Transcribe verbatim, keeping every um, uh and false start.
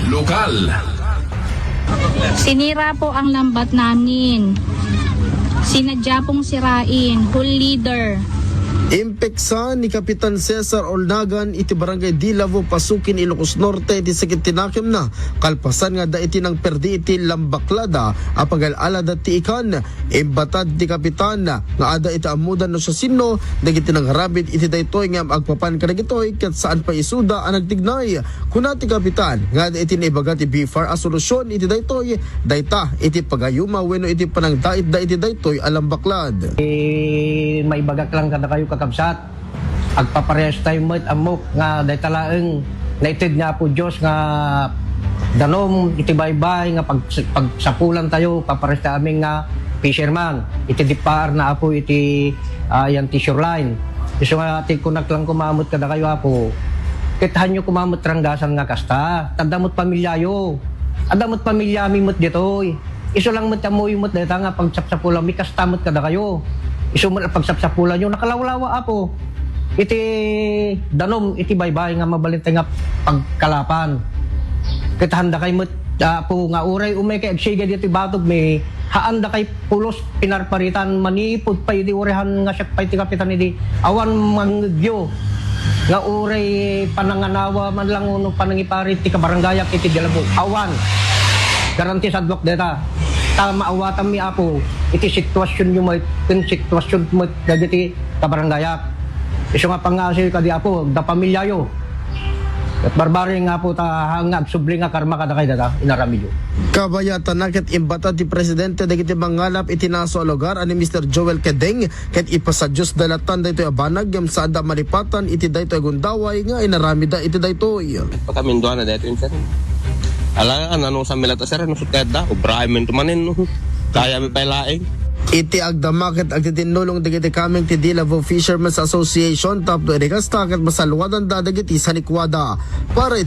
Lokal. Sinira po ang lambat namin. Sinadya pong sirain, whole leader. Impeksa ni Kapitan Cesar Olnagan iti Barangay Dilavo, Pasukin, Ilocos Norte iti sakit ti nakemna, kalpasan nga adda iti nangperdi iti lambaklada a pagal-alada ti ikan. Imbatad ti kapitan nga adda iti ammoda no siasino dagiti nangaramid iti daytoy ngem agpapan kadagitoy ket saan pay isuda a nagtignay. Kuna ti kapitan nga adda iti naibaga ti BFAR a solusyon iti daytoy, dayta iti pagayuma wenno iti panangdaitda iti daytoy a lambaklad. Eh, maibagak lang kadakayo, kakabsat. Agpaparehas tayo met ammok nga dayta laeng naited nga Apo Dios nga danum iti baybay nga pag-, pagsapulan tayo, paparehas tayo amin nga fisherman iti dippaar na Apo iti, ah, yan ti shoreline. Isu nga ti kunak lang koma met kadakayo, Apo, ket hanyo koma met ranggasan nga kasta. Tadda met pamilyayo. Adda met pamilyami met ditoy. Isu lang met ammoyo met dayta nga pagsapsapulanmi, kasta met kadakayo. Isu met a pagsapsapulanyo, nakalawlawa, Apo, iti danum iti baybay nga mabalin tayo nga pagkalapan. Ket haandakay met, Apo, nga uray umay kay agsigi ditoy batogmi, haandakay pulos pinarparitan manipud pay idi uray han nga siak pay ti kapitan idi. Awan mangngegyo nga uray pananganawa man lang wenno panangiparit ti kabarangayak iti Dilavo. Awan. Garanti sadluak dayta. Ta maawatanmi, Apo, iti sitwasionyo met ken sitwasion met dagiti kabarangayak. Isu nga pangngaasim kadi, Apo, da pamilyayo. Ket barbareng, Apo, ta nga agsubli nga karma kadakay dayta inaramidyo. Kabayatan na ket imbata ti presidente dagiti mangalap iti naso a lugar a ni Mister Joel Kedeng ket ipasadiosda lattan daytoy a banag ngem saanda a malipatan iti daytoy a gundaway nga inaramidda iti daytoy. Pakaminduana daytoy, sir. Ala, ano, ano sa milata, sir, ano sa tedda? Obrahan men tumanen, no? Kaya mi pay laeng. Iti agdama ket agtitinnulong dagiti kameng ti Dilavo Fishermen's Association tapno iti kasta ket masalwadanda dagiti sanikuada. Para iti